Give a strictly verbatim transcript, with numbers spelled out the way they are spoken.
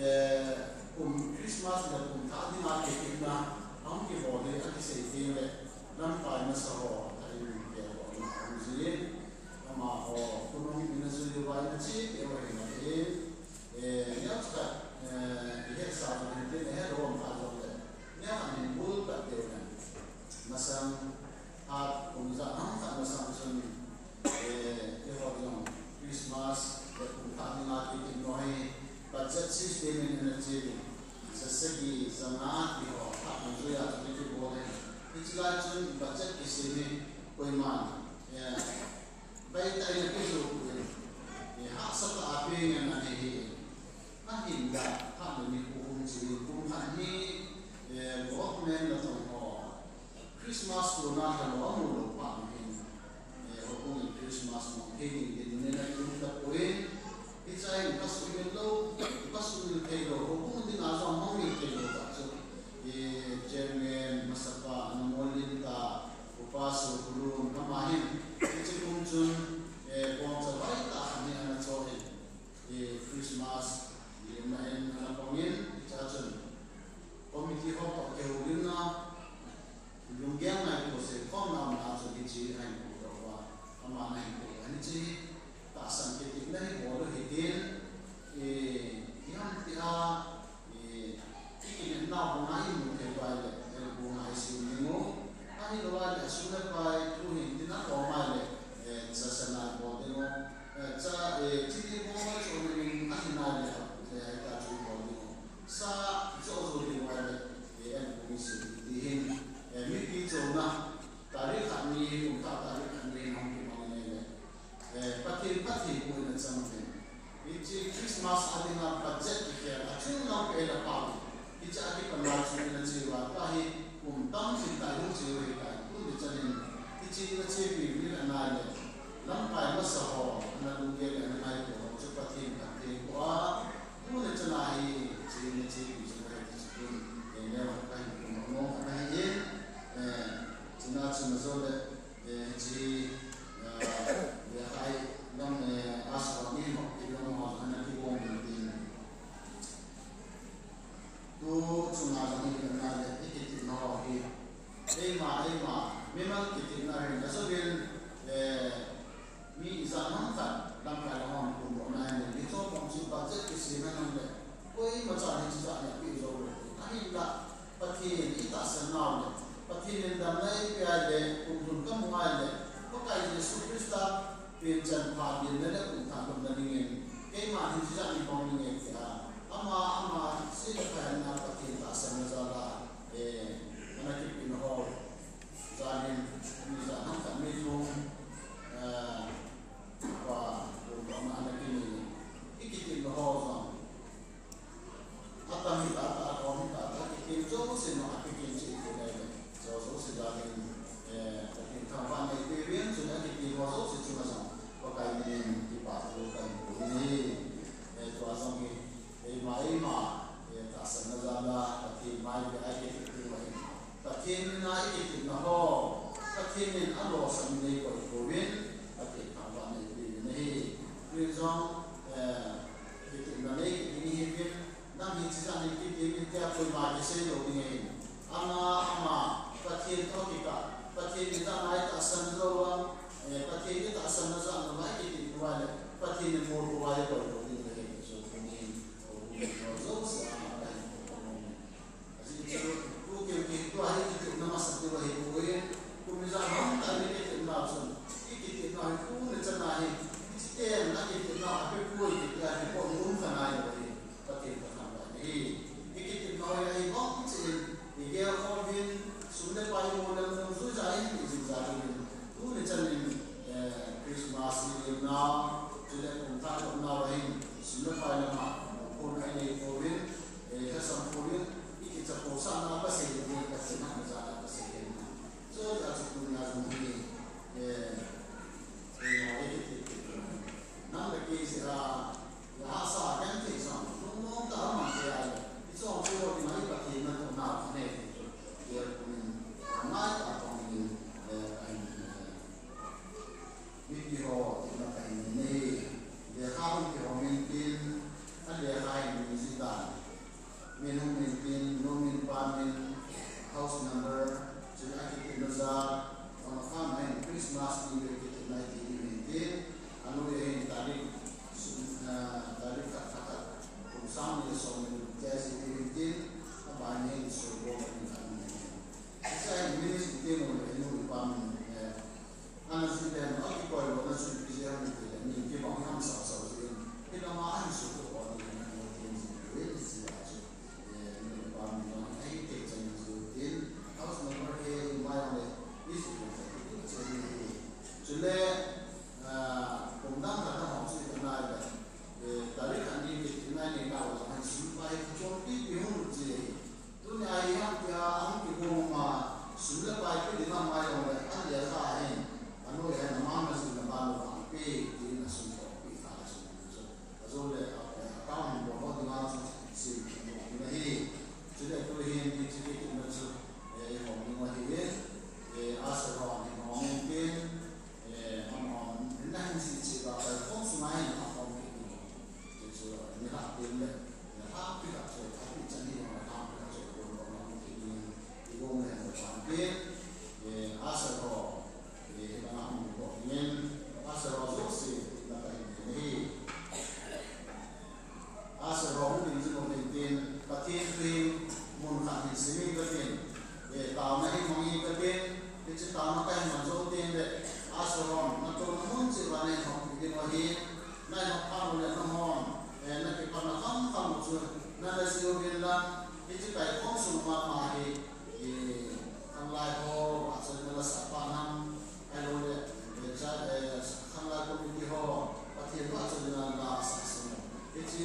Eh, kum Christmas le kum thah dinga kitepna ahung kibol hi akisei teng le, lamkai masa ho, ahin kihoulimna ahung jin, amaho khonung in ajui uva, in ache teu ahin, eh, neocha khat, eh, ihetsah u hinte, ihet lou um kha jongle, neo ahin bol pat teu le. Masang, a kum ijat ham khat masang chun, eh, eiho jong Christmas le kum thah dinga kitepna hi budget system in ana che uvin. Jasagi, janga ti ho, thah mun juia chun kibol in. Hiche lai chun budget kisem hi koiman, eh, baitah in akijoh poi. Eh, hahsatah a peng in ana hi. Ahinla, thah le nikho hung chun kum khat hi, eh, government natong ho Christmas tuna lha lou amu lou phat hin, eh, houbung in Christmas mang thei ding dinmun in aum tapoi. Hichea hin kasuhmil lou, kasuhmil thei lou, houbung dinga jong mangmil thei lou tah chu, eh, chairman masapa Namolin ta, Upa Sokulun, ama hin, hiche kum chun, eh, bongchavai tah khat hi ana cho in, eh, Christmas, eh, na in ana pang in, hichea chun committee ho toh kihoulimna, lunggel ngaito seikhomna aumna chun hiche ahin pu tauva, ama ahin pu, hiche tahsan kitepna hi bol u hitin, eh, ihamtia, eh, ikinepna banga imu thei uva ahile, eh, bu ngai sim ding u. Ahilou ahile, asum le pai, tuhin tin akom ahile, eh, sasana bol ding u. Eh, cha, eh, chini bol chu min ahin ahile, eh, hita chu bol ding u. Sa, chu chu ding uva ahile, eh, an bu ngai sim ding hin, eh, mipi chonna, tarik khat ni, kum thah tarik khat ni, hung kimang in ahile. Eh, Pathen, Pathen phatthei boina chang uvin. Hiche Christmas a dinga budget kikhel a chung lam peh a pha uvin. Hiche a kipat a chun ina che uva, tua hi kum tam chin tah in hung che u ahitai. Tuni chan in hiche ina chepi uvin ahile, lamkai masa ho, ana lunggel le ana ngaito ho chu Pathen phatthei boh a, tuni chan a hi hiche ina chepi chu ahi ti chu tun, eh, neo khat kahin kum nom khat ahi in, eh, chuna chun ajole, Eh, hiche, eh, Rekhai lam, eh, a sung a mi himhim lam ho ana kigong in tin. Tu chunga jong hi kana le, i kitepna ho hi. Eima, eima, mimal kitepna hin, ajouvin, eh, mi ijat ham khat, lamkai lang hon kum lona hin, mi chom pom chu budget kisem a nang le, koima chan hiche jat hi apeh jou le. Ahinla, Pathen i tahsan nau le, Pathen in damna eipe a le, kum thum kamu a le, Pakai Jesu Christa, pen chanpha dinna le kum thah lhunna dingin, keima hin hiche jat hi bang ding e tia, ama, ama, sila kahenna Pathen tahsanna jal a, eh, ana kipehna ho, jal in, mi jat ham khat mi thum, eh, pa, kum thum ana kinei, i kitepna ho jong. Atam hita, akom hita, akitem jouse nu, akitem cheh kit leh, jouse jal in, eh, Pathen thangvah neipe uvin, chule akitem ho jouse chunga jong Pakai min in kipathu kahin bol in ahi. Eh, tua jong hi, eima, eima, eh, tahsanna jal a, Pathen maiya i kitepna ho hi. Pathen mina i kitepna ho, Pathen in alosam in eikoi pouvin, Pathen thangvah neipe uvin ahi. Tun jong, eh, kitepna nei kit ding ihiuvin, nang hiche jat hi kitem in tia koima kisei lou ding ahin. Ama, ama, Pathen toh kikah, Pathen in jat nai tahsan lou a, eh, Pathen in tahsan na jat nai kitepna uva le, Pathen in mol pouva eikoi lou ding ahi. So, tuni, jouse ama kahin Ajeh chu, tu keu keu tua hi kitepna masa diu ahipoi, kum ijat ham tah in kitepna chun, i kitepna hi tuni chan a hi, hiche teng a kitepna a pe Ani ka wa jong hin sum pai hi chom pi pi hung chi. Tuni a hi ham tia ang ki ko ma sum le pai pi ding a mai jong le an le ka hin. Anu hin na ma na sum na ba lo ang pi ti na sum ko pi ta sum chu. Ajo le a ka hin bo ho ding a chu sim ki mo ni hi. Chu le tu hin ti chu ki na chu. E ho ni ma hi. E a sa ho ni ho ni tin. Eh, hom hom, na hin si chi ba kai khom sunga hin a khom ki tu. Ti chu, ni la tin le, na ha pi ka chu, ha pi chan ni ma ha pi ka chu, ko ko na ki ni, i ko me na chan pi. Eh, a sa ho, eh, na ha mi ko ni, a sa ho so si, na ka ni ni. Asher ho hung ding jing u hintin, Pathen thu hi mun khat hin sim inge katin, eh, taona hi mang inge katin, hiche taona kahin man jou teng le, Asher hon, natouna mun cheh uva nahin hop ding u ahi, nahin hop phat u le nahon, eh, nakipana kham kham u chu, nana jih uvin lang, hiche kaikhom sung mama hi, eh, khanglai ho, vahchoina la sah phat ham, ahilou le, eh, cha, eh, khanglai committee ho, Pathen vahchoina la sah sung. Hiche